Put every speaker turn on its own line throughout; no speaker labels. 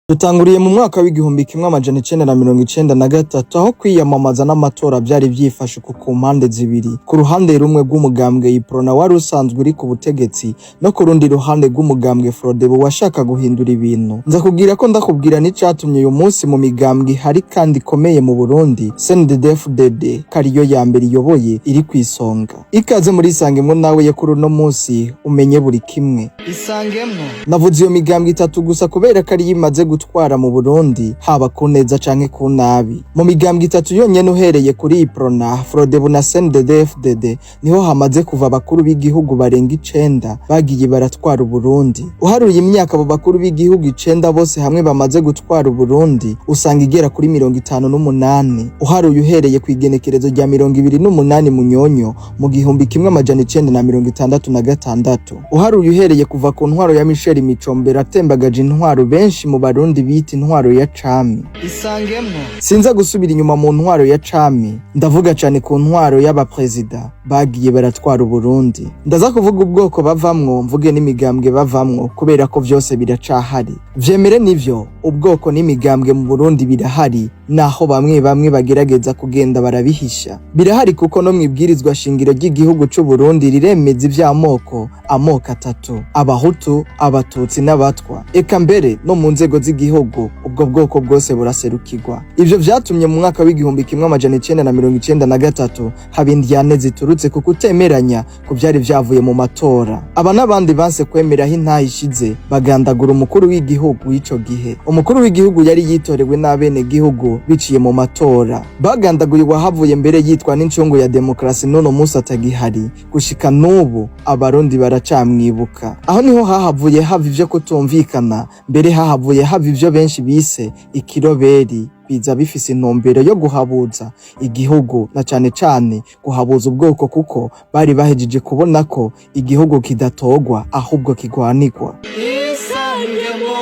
Dutanguriye mu mwaka w'1993, aho kwiyamamaza n'amatora vyari vyifashe uku ku mpande zibiri: ku ruhande rumwe rw'umugambwe Uprona wari usanzwe uri ku butegetsi, no ku rundi ruhande rw'umugambwe Frodebu washaka guhindura ibintu. Nza kubwira ko ndakubwira n'icatumye uyu munsi mu migambwe ihari kandi ikomeye mu Burundi, CNDD-FDD kariyo ya mbere iyoboye, iri kw'isonga. Ikaze muri Isangemwo nawe ye kuri uno munsi umenye buri kimwe.
Isangemwo.
Navuze iyo migambwe itatu gusa kubera ko ariyo imaze gutwara mu Burundi, haba ku neza canke ku nabi. Mu migambwe itatu yonyene, uhereye kuri Uprona, Frodebu na CNDD-FDD, niho hamaze kuva abakuru b'igihugu barenga 9 bagiye baratwara Uburundi. Uharuye imyaka abo bakuru b'igihugu 9 bose hamwe bamaze gutwara Uburundi, usanga igera kuri 58. Uharuye uhereye kw'igenekerezo rya 28 Munyonyo mu 1966. Uharuye uhereye kuva ku ntwaro ya Michel Micombero atembagaje intwaro benshi mu Barundi bita intwaro ya cami.
Isangemwo.
Sinza gusubira inyuma mu ntwaro ya cami, ndavuga cane ku ntwaro y'abaprezida bagiye baratwara Uburundi. Ndaza kuvuga ubwoko bavamwo, mvuge n'imigambwe bavamwo, kubera ko vyose biracahari. Vyemere nivyo, ubwoko n'imigambwe mu Burundi birahari, naho bamwe bamwe bagerageza kugenda barabihisha. Birahari kuko no mw'ibwirizwa shingiro ry'igihugu c'u Burundi riremeza ivy'amoko, amoko atatu: Abahutu, Abatutsi n'Abatwa. Eka mbere no mu nzego z'igihugu ubwo bwoko bwose buraserukirwa. Ivyo vyatumye mu mwaka w'1993 haba indyane ziturutse ku kutemeranya ku vyari vyavuye mu matora. Aba n'abandi banse kwemera aho intahe ishize, bagandagura umukuru w'igihugu w'ico gihe. Umukuru w'igihugu yari yitorewe n'abenegihugu biciye mu matora. Bagandaguye uwahavuye mbere yitwa n'incungu ya demokarasi, n'uno munsi atagihari. Gushika n'ubu Abarundi baracamwibuka. Aho niho hahavuye hava ivyo kutumvikana, mbere hahavuye hava ivyo benshi bise ikiroberi, biza bifise intumbero yo guhabuza igihugu na cane cane guhabuza ubwoko, kuko bari bahejeje kubona ko igihugu kidatogwa ahubwo kigwanirwa.
Isangemwo.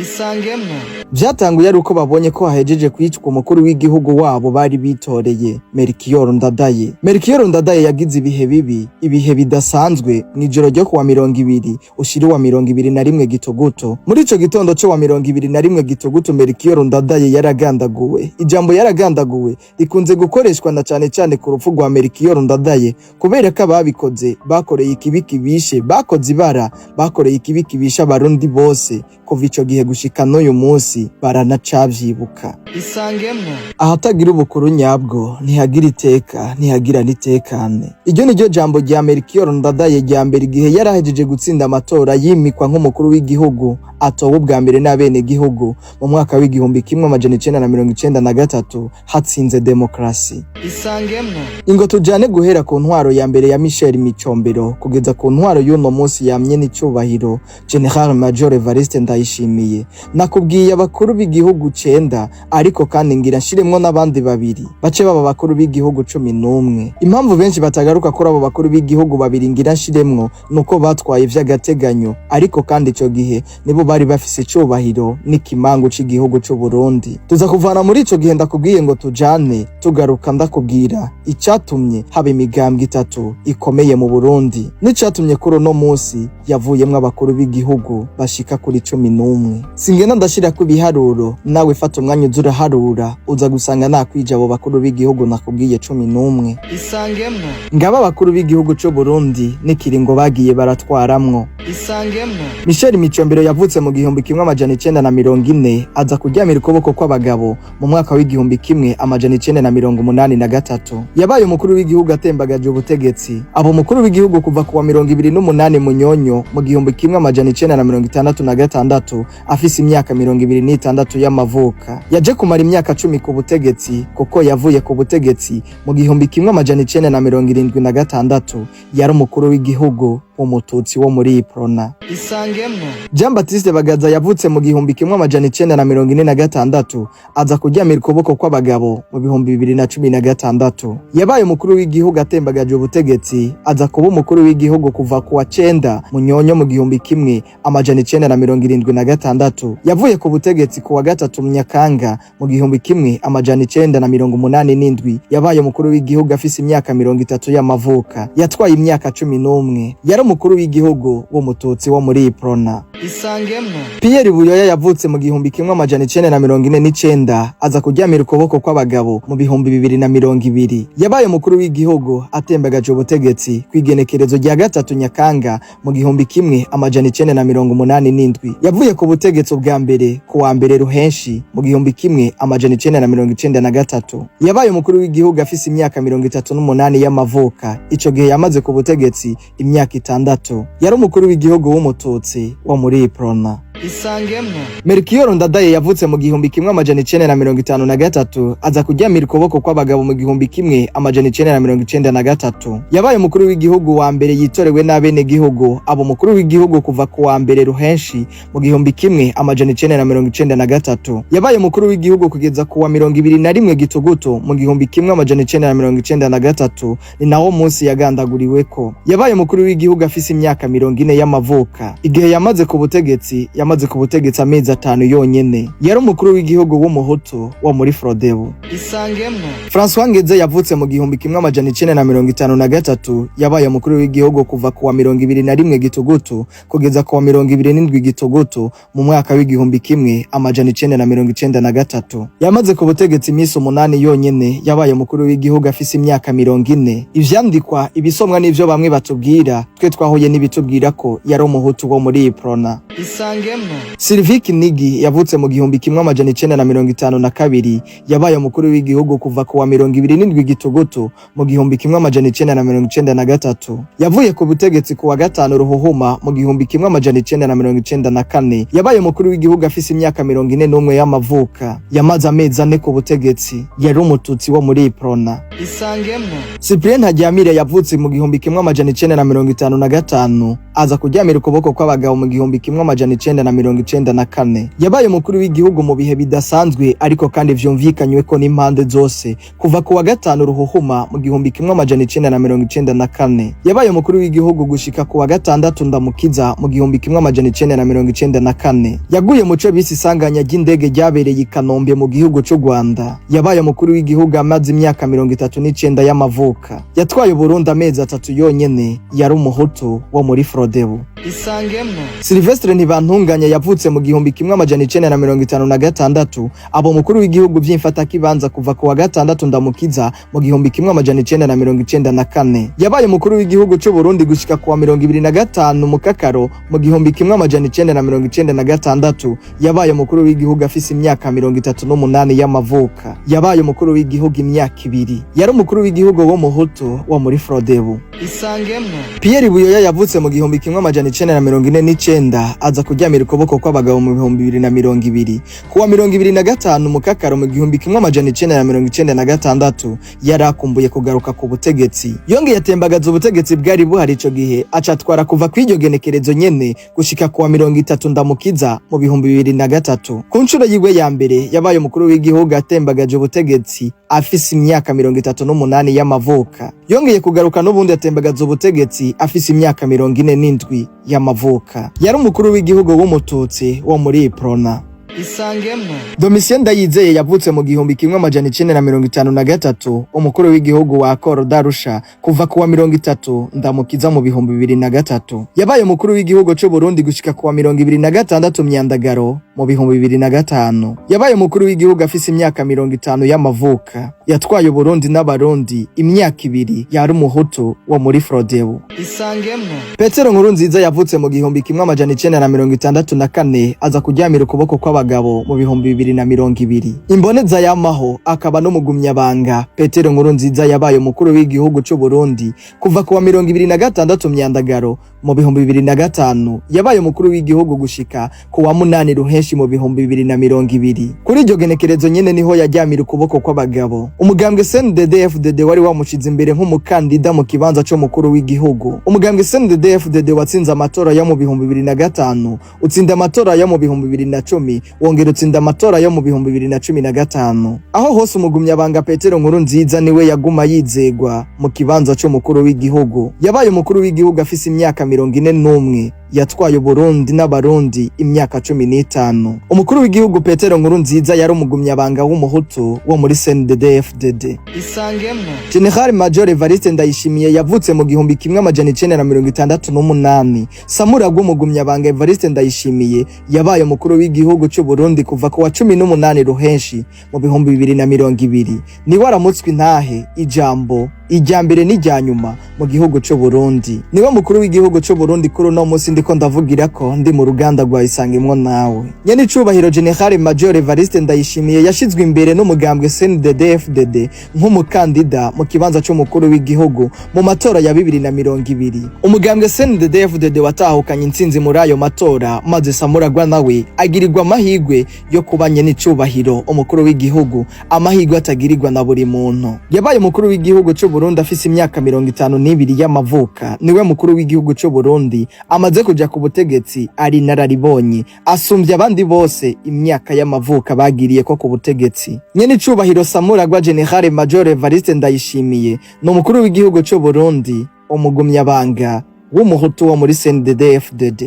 Isangemwo.
Vyatanguye ari uko babonye ko hahejeje kwicwa umukuru w'igihugu wabo bari bitoreye, Melchior Ndadaye. Melchior Ndadaye yagize ibihe bibi, ibihe bidasanzwe, mw'ijoro ryo kuwa 20 ushira uwa 21 Gitugutu. Muri ico gitondo co wa 21 Gitugutu, Melchior Ndadaye yaragandaguwe. Ijambo yaragandaguwe rikunze gukoreshwa na cane cane ku rupfu rwa Melchior Ndadaye, kubera ko ababikoze bakoreye ikibi kibishe, bakoze ibara, bakoreye ikibi kibishe Abarundi bose. Kuva ico gihe gushika n'uyu munsi baranacavyibuka.
Isangemwo.
Ahatagira ubukuru nyabwo ntihagira iteka, ntihagira n'itekane. Iryo ni ryo jambo rya Melchior Ndadaye rya mbere igihe yarahejeje gutsinda amatora, yimikwa nk'umukuru w'igihugu atowe ubwa mbere n'abenegihugu mu mwaka w'1993, hatsinze demokarasi.
Isangemwo.
Ingo tujane guhera ku ntwaro ya mbere ya Michel Micombero kugeza ku ntwaro y'uno munsi yamye n'icubahiro General Major Evariste Ndayishimiye. Nakubwiye abakuru b'igihugu 9, ariko kandi ngira nshiremwo n'abandi babiri, bace baba bakuru b'igihugu 11. Impamvu benshi batagaruka kuri abo bakuru b'igihugu babiri ngira nshiremwo nuko batwaye vy'agateganyo, ariko kandi ico gihe nibo bari bafise icubahiro n'ikimangu c'igihugu c'u Burundi. Tuza kuvana muri ico gihe ndakubwiye ngo tujane, tugaruka ndakubwira icatumye haba imigambwe itatu ikomeye mu Burundi n'icatumye kuri uno munsi yavuyemwo abakuru b'igihugu bashika kuri 11. Singenda ndashirako ibiharuro, nawe fata umwanya uza uraharura, uza gusanga nakwije abo bakuru b'igihugu nakubwiye 11.
Isangemwo.
Ngaba abakuru b'igihugu c'u Burundi n'ikiringo bagiye baratwaramwo.
Isangemwo.
Michel Micombero yavutse mu 1940, aza kuryamira ukuboko kw'abagabo mu mwaka w'1983. Yabaye umukuru w'igihugu atembagaje ubutegetsi. Abo umukuru w'igihugu kuva kuwa 28 Munyonyo mu 1966, afise imyaka 26 y'amavuka. Yaje kumara imyaka 10 ku butegetsi, kuko yavuye ku butegetsi mu 1976. Yari umukuru w'igihugu w'Umututsi wo muri Uprona.
Isangemwo.
Jean Baptiste Bagaza yavutse mu 1946, aza kuryamira ukuboko kw'abagabo mu 2016. Yabaye umukuru w'igihugu atembagaje ubutegetsi, aza kuba umukuru w'igihugu kuva ku wa 9 Munyonyo mu 1976. Yavuye ku butegetsi ku wa 3 Nyakanga mu 1987. Yabaye umukuru w'igihugu afise imyaka 30 y'amavuka. Yatwaye imyaka 11. Yari Umukuru w'igihugu w'umututsi wo muri Iprona.
Isangemwo.
Pierre Buyoya yavutse mu 1949, aza kuryamira ukuboko kw'abagabo mu 2020. Yabaye umukuru w'igihugu atembagaje ubutegetsi kw'igenekerezo rya 3 Nyakanga mu 1987. Yavuye ku butegetsi ubwa mbere ku wa 1 Ruhenshi mu 1993. Yabaye umukuru w'igihugu afise imyaka 38 y'amavuka. Ico gihe yamaze ku butegetsi imyaka 6. Yari umukuru w'igihugu w'umututsi wo muri Iprona.
Isangemwo.
Melchior Ndadaye yavutse mu 1953, aza kuryamira ukuboko kw'abagabo mu 1993. Yabaye umukuru w'igihugu wa mbere yitorewe n'abenegihugu, aba umukuru w'igihugu kuva ku wa 1 Ruhenshi mu 1993. Yabaye umukuru w'igihugu kugeza ku wa 21 Gitugutu mu 1993, ni nawo munsi yagandaguriweko. Yabaye umukuru w'igihugu afise imyaka 40 y'amavuka. Igihe yamaze ku butegetsi, yamaze ku butegetsi amezi 5 yonyene. Yari umukuru w'igihugu w'umuhutu wo muri Frodebu.
Isangemwo.
François Ngeze yavutse mu 1953. Yabaye umukuru w'igihugu kuva ku wa 21 Gitugutu kugeza ku wa 27 Gitugutu mu mwaka w'1993. Yamaze ku butegetsi imisi 8 yonyene. Yabaye umukuru w'igihugu afise imyaka 40. Ivyandikwa, ibisomwa n'ivyo bamwe batubwira, twe twahuye n'ibitubwira ko yari umuhutu wo muri Iprona.
Isangemwo.
Sylvie Kinigi yavutse mu 1952. Yabaye umukuru w'igihugu kuva ku wa 27 Gitugutu mu 1993. Yavuye ku butegetsi ku wa 5 Ruhuhuma mu 1994. Yabaye umukuru w'igihugu afise imyaka 41 y'amavuka. Yamaze amezi 4 ku butegetsi. Yari umututsi wo muri Iprona.
Isangemwo.
Cyprien Ntaryamire yavutse mu 1955, aza kuryamira ukuboko kw'abagabo mu 1994. Yabaye umukuru w'igihugu mu bihe bidasanzwe, ariko kandi vyumvikanywe ko n'impande zose, kuva ku wa 5 Ruhuhuma mu 1994. Yabaye umukuru w'igihugu gushika ku wa 6 Ndamukiza mu 1994. Yaguye mu co bise isanganya ry'indege ryabereye i Kanombe mu gihugu c'u Rwanda. Yabaye umukuru w'igihugu amaze imyaka 39 y'amavuka. Yatwaye Burundi amezi 3 yonyene. Yari umuhutu wo muri Frodebu.
Isangemwo.
Sylvestre Ntibantunganya yavutse mu 1956, aba umukuru w'igihugu vy'imfatakibanza kuva ku wa 6 Ndamukiza mu 1994. Yabaye umukuru w'igihugu c'u Burundi gushika ku wa 25 Mukakaro mu 1996. Yabaye umukuru w'igihugu afise imyaka 38 y'amavuka. Yabaye umukuru w'igihugu imyaka 2. Yari umukuru w'igihugu w'umuhutu wo muri Frodebu.
Isangemwo.
Pierre Buyoya yavutse mu 1949, aza kuryamira ukuboko kw'abagabo mu 2020. Ku wa 25 Mukakaro mu 1996 yari akumbuye kugaruka ku butegetsi. Yongeye atembagaza ubutegetsi bwari buhari ico gihe, acatwara kuva kw'iryo genekerezo nyene gushika ku wa 30 Ndamukiza mu 2003. Ku nshuro yiwe ya mbere yabaye umukuru w'igihugu atembagaje ubutegetsi afise imyaka 38 y'amavuka. Yongeye kugaruka n'ubundi atembagaza ubutegetsi afise imyaka 47 y'amavuka. Yari umukuru w'igihugu w'umututsi wo muri Iprona.
Isangemwo.
Domitien Ndayizeye yavutse mu 1953, umukuru w'igihugu wa Accord d'Arusha kuva ku wa 30 Ndamukiza mu 2003. Yabaye umukuru w'igihugu c'u Burundi gushika ku wa 26 Myandagaro mu 2005. Yabaye umukuru w'igihugu afise imyaka 50 y'amavuka. Yatwaye Burundi n'abarundi imyaka 2. Yari umuhutu wo muri Frodebu.
Isangemwo.
Petero Nkurunziza yavutse mu 1964, aza kuryamira ukuboko kw'abagabo mu 2020. Imboneza yamaho akaba n'umugumyabanga, Petero Nkurunziza yabaye umukuru w'igihugu c'u Burundi kuva ku wa 26 Myandagaro mu 2005. Yabaye umukuru w'igihugu gushika ku wa 8 Ruhenshi mu 2020. Kuri iryo genekerezo nyene niho yaryamira ukuboko kw'abagabo. Umugambwe CNDD-FDD wari wamushize imbere nk'umukandida mu kibanza c'umukuru w'igihugu. Umugambwe CNDD-FDD watsinze amatora yo mu 2005, utsinda amatora yo mu 2010, wongera utsinda amatora yo mu 2015. Aho hose umugumyabanga Petero Nkurunziza niwe yaguma yizegwa mu kibanza c'umukuru w'igihugu. Yabaye umukuru w'igihugu afise imyaka 41. Yatwaye Burundi n'abarundi imyaka 15. n'itanu. Umukuru w'igihugu Petero Nkurunziza yari umugumyabanga w'umuhutu wo muri CNDD-FDD.
Isangemwo.
General Major Evariste Ndayishimiye yavutse mu 1968. Samuragwa umugumyabanga Evariste Ndayishimiye yabaye umukuru w'igihugu c'u Burundi kuva ku wa 18 Ruhenshi mu 2020. Niwe aramutswe intahe ijambo irya mbere n'irya nyuma mu gihugu c'u Burundi. Niwe mukuru w'igihugu c'u Burundi kuri uno musi ndiko ndavugira ko ndi mu ruganda rwa Isangemwo nawe. Nyene icubahiro General Major Evariste Ndayishimiye yashizwe imbere n'umugambwe CNDD-FDD nk'umukandida mu kibanza c'umukuru w'igihugu mu matora ya 2020. Umugambwe CNDD-FDD watahukanye intsinzi muri ayo matora, maze Samuragwa nawe agirirwa amahirwe yo kuba nyene icubahiro umukuru w'igihugu, amahirwe atagirirwa na buri muntu. Yabaye umukuru w'igihugu c'u Burundi afise imyaka 52 y'amavuka. Niwe mukuru w'igihugu c'u Burundi amaze kuja ku butegetsi ari inararibonye, asumbya abandi bose imyaka y'amavuka bagiriye ko ku butegetsi. Nyene icubahiro Samuragwa General Major Evariste Ndayishimiye ni umukuru w'igihugu c'u Burundi, umugumyabanga w'umuhutu wo muri CNDD-FDD.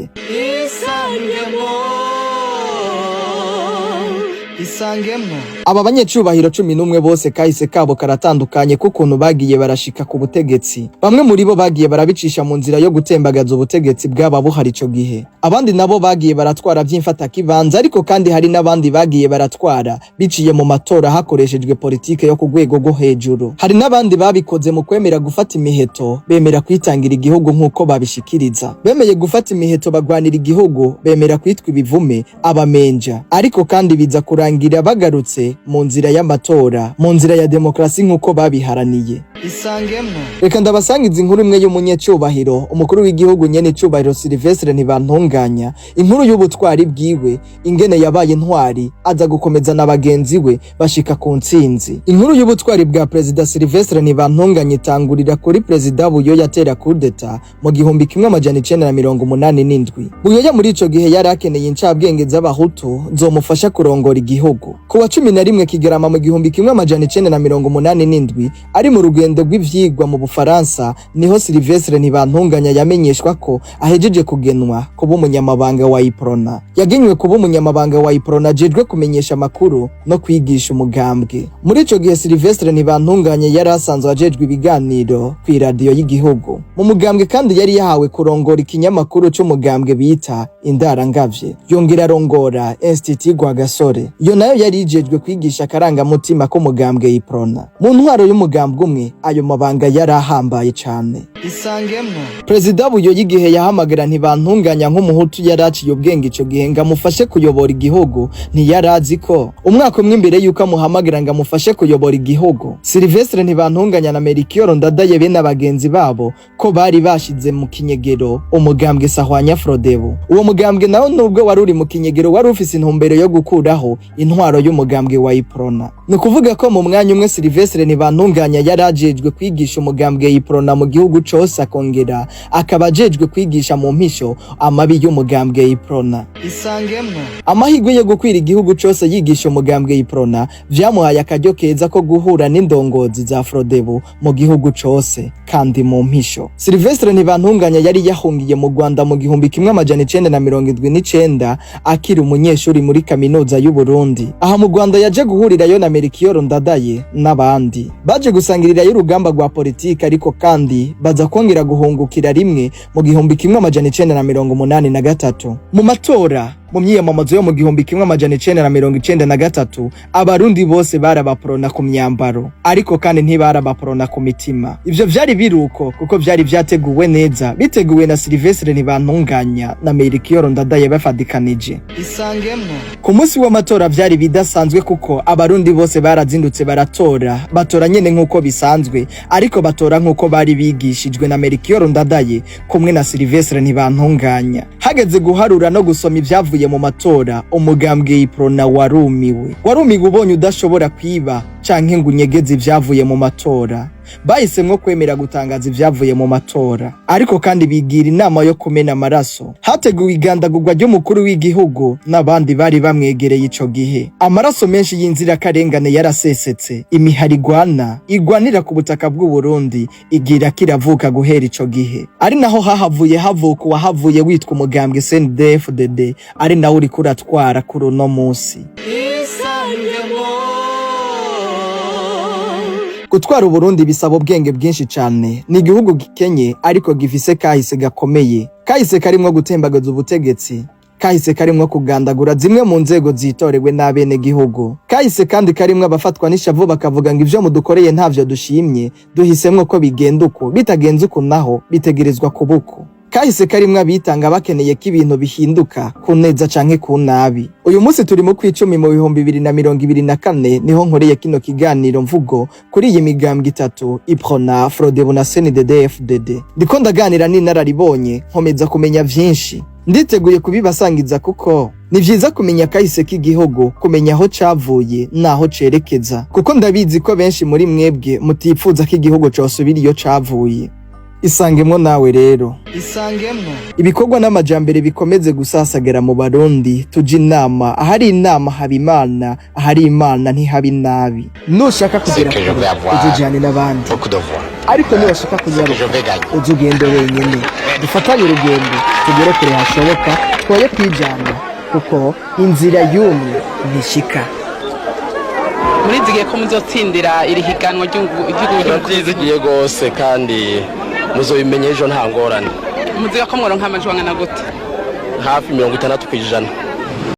Isangemwo. Isangemwo.
Aba banyecubahiro 11 bose kahise kabo karatandukanye k'ukuntu bagiye barashika ku butegetsi. Bamwe muri bo bagiye barabicisha mu nzira yo gutembagaza ubutegetsi bwaba buhari ico gihe. Abandi nabo bagiye baratwara vy'imfatakibanza, ariko kandi hari n'abandi bagiye baratwara biciye mu matora hakoreshejwe politike yo ku rwego rwo hejuru. Hari n'abandi babikoze mu kwemera gufata imiheto, bemera kwitangira igihugu nk'uko babishikiriza. Bemeye gufata imiheto bagwanira igihugu, bemera kwitwa ibivume, abamenja. Ariko kandi biza kurangira bagarutse mu nzira y'amatora, mu nzira ya demokrasi nk'uko babiharaniye.
Isangemwo.
Reka ndabasangiza inkuru imwe y'umunyecubahiro umukuru w'igihugu nyene icubahiro Silvestre Ntibantunganya, inkuru y'ubutwari bwiwe, ingene yabaye intwari aza gukomeza na bagenzi we bashika ku ntsinzi. Inkuru y'ubutwari bwa Perezida Silvestre Ntibantunganya itangurira kuri Perezida Buyoya atera kudeta mu 1987. Buyoya muri ico gihe yari akeneye incabwenge z'abahutu zomufasha kurongora igihugu. Ku wa 11 Kigarama mu 1987, ari mu rugendo rw'ivyigwa mu Bufaransa, niho Silvestre Ntibantunganya yamenyeshwa ko ahejeje kugenwa kuba umunyamabanga wa Uprona. Yagenywe kuba umunyamabanga wa Uprona ajejwe kumenyesha amakuru no kwigisha umugambwe. Muri ico gihe Silvestre Ntibantunganya yari asanzwe ajejwe ibiganiro kw'iradiyo y'igihugu. Mu mugambwe kandi yari yahawe kurongora ikinyamakuru c'umugambwe bita Indarangavye. Yongera arongora Institut Rwagasore. Iyo nayo yari ijejwe kwigisha akarangamutima k'umugambwe Uprona. Mu ntwaro y'umugambwe umwe, ayo mabanga yari ahambaye cane.
Isangemwo.
Perezida Buyoya igihe yahamagara Ntibantunganya nk'umuhutu yari aciye ubwenge ico gihe ngo amufashe kuyobora igihugu, ntiyari azi ko umwaka umwe imbere yuko amuhamagara ngo amufashe kuyobora igihugu, Silvestre Ntibantunganya na Melchior Ndadaye bene bagenzi babo ko bari bashize mu kinyegero umugambwe Sahwanya Frodebu. Uwo mugambwe nawo, nubwo wari uri mu kinyegero, wari ufise intumbero yo gukuraho intwaro y'umugambwe wa Uprona. Ni ukuvuga ko mu mwanya umwe Silvestre Ntibantunganya yari ajejwe kwigisha umugambwe Uprona mu gihugu cose, akongera akaba ajejwe kwigisha mu mpisho amabi y'umugambwe Uprona.
Isangemwo.
Amahirwe yo gukwira igihugu cose yigisha umugambwe Uprona vyamuhaye akaryo keza ko guhura n'indongozi za Frodebu mu gihugu cose kandi mu mpisho. Silvestre Ntibantunganya yari yahungiye mu Rwanda mu 1979 akiri umunyeshuri muri kaminuza y'u Burundi. Aha mu Rwanda yaje guhurirayo na Melchior Ndadaye n'abandi. Baje gusangirirayo urugamba rwa politiki, ariko kandi baza kongera guhungukira rimwe mu 1983. Mu matora, mu myiyamamazo yo mu 1993, abarundi bose barabaprona ku myambaro, ariko kandi ntibarabaprona ku mitima. Ivyo vyari biruko kuko vyari vyateguwe neza, biteguwe na Silvestre Ntibantunganya na Melchior Ndadaye bafadikanije.
Isangemwo.
Ku munsi w'amatora vyari bidasanzwe, kuko abarundi bose barazindutse baratora. Batora nyene nk'uko bisanzwe, ariko batora nk'uko bari bigishijwe na Melchior Ndadaye kumwe na Silvestre Ntibantunganya. Hageze guharura no gusoma ivyavuye mu matora, umugambwe Uprona warumiwe. Warumiwe ubonye udashobora kwiba canke ngo unyegeze ivyavuye mu matora. Bahisemwo kwemera gutangaza ivyavuye mu matora, ariko kandi bigira inama yo kumena amaraso. Hateguwe igandagurwa ry'umukuru w'igihugu n'abandi bari bamwegereye. Ico gihe amaraso menshi y'inzirakarengane yarasesetse. Imihari igwana igwanira ku butaka bw'u Burundi igira kiravuka guhera ico gihe, ari naho hahavuye havuka uwahavuye witwa umugambwe CNDD-FDD, ari nawe uriko uratwara kuri uno musi.
Isangemwo.
Gutwara Uburundi bisaba ubwenge bwinshi cane. Ni igihugu gikenye ariko gifise kahise gakomeye, kahise karimwo gutembagaza ubutegetsi, kahise karimwo kugandagura zimwe mu nzego zitorewe n'abenegihugu, kahise kandi karimwo abafatwa n'ishavu bakavuga ngo ivyo mudukoreye ntavyo dushimye, duhisemwo ko bigenda uko, bitagenze uko naho bitegerezwa kuba uko. Kahise karimwo abitanga bakeneye ko ibintu bihinduka ku neza canke ku nabi. Uyu munsi turi mu kw'icumi mu 2024, niho nkoreye kino kiganiro mvugo kuri iyi migambwe itatu, Uprona, Frodebu na CNDD-FDD. Ndiko ndaganira n'inararibonye, nkomeza kumenya vyinshi. Nditeguye kubibasangiza kuko ni vyiza kumenya kahise k'igihugu, kumenya aho cavuye n'aho cerekeza, kuko ndabizi ko benshi muri mwebwe mutipfuza ko igihugu cosubira iyo cavuye. Isangemwo nawe rero.
Isangemwo.
Ibikorwa n'amajambere bikomeze gusasagara mu Barundi. Tuje inama. Ahari inama haba Imana, ahari Imana ntihaba inabi. Nushaka kugera
que je
kure
vais avoir
uzujane n'abandi,
beaucoup de voix.
ariko niwashaka
C'est que je
kunyaruka
vais gagner.
uze ugende wenyine. Dufatanye urugendo tugere kure hashoboka, twoye kwijana kuko inzira y'umwe ntishika.
Murizigiye ko muzotsindira iri higanwa ry'igihugu?
Turabyizigiye rwose kandi muzobimenya ejo, nta ngorane.
Muziga ko mworonka amajwi angana gute?
Hafi 60%.